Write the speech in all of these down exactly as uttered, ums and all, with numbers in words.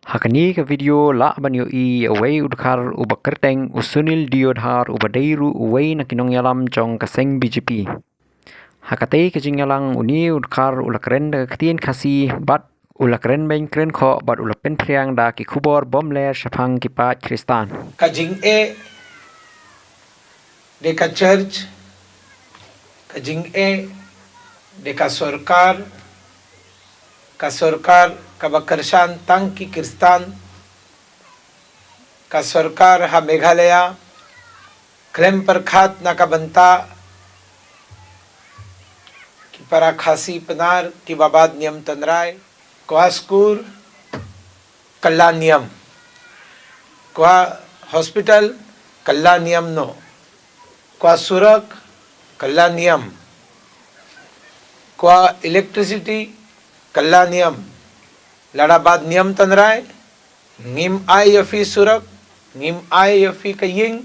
Ha kane ka video lah ban ïohi ïa uwei u dkhar uba kyrteng u Sunil Deodhar uba dei ruh uwei na ki nongïalam jong ka seng B J P. Ha katei ka jingïalang une u dkhar u la kren da ka ktien Khasi bad u la kren beiñ kren khoh bad u la pynphriang da ki khubor bymler shaphang ki paid Khristan. Ka jingeh de ka church, ka jingeh de ka sorkar, ka sorkar kaba kyrshan tang ki Khristan, ka sorkar ha Meghalaya khlem pyrkhat na ka bynta ki para Khasi Pnar kiba bad niam tynrai. Kwah skur, kylla niam. Kwah hospital, kylla niam noh. Kwah surak, kylla niam. Kwah electricity, kylla niam. Lada bad niam tynrai, ngim ai ïa phi surak, ngim ai ïa phi ka ïing,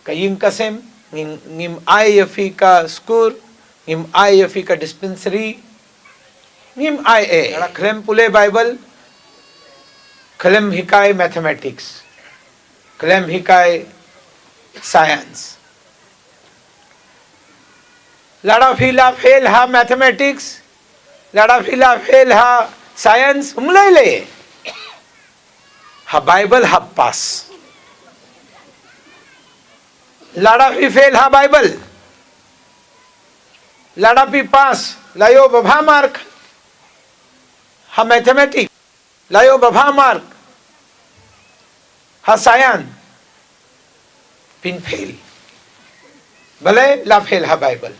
ka ïing ka sem, ngim, ngim ai ïa phi ka skur, ngim ai ïa phi ka dispensary, ngim ai eh. Lada khlem pule Bible, khlem hikai mathematics, khlem hikai science. Lada phi la fail ha mathematics, lada phi la fail ha science, um lei lei. Ha Bible hap pass. Lada phi fail ha Bible, lada phi pass, la ïoh babha mark ha mathematics, la ïoh babha mark ha science, phin fail. Balei? La fail ha Bible.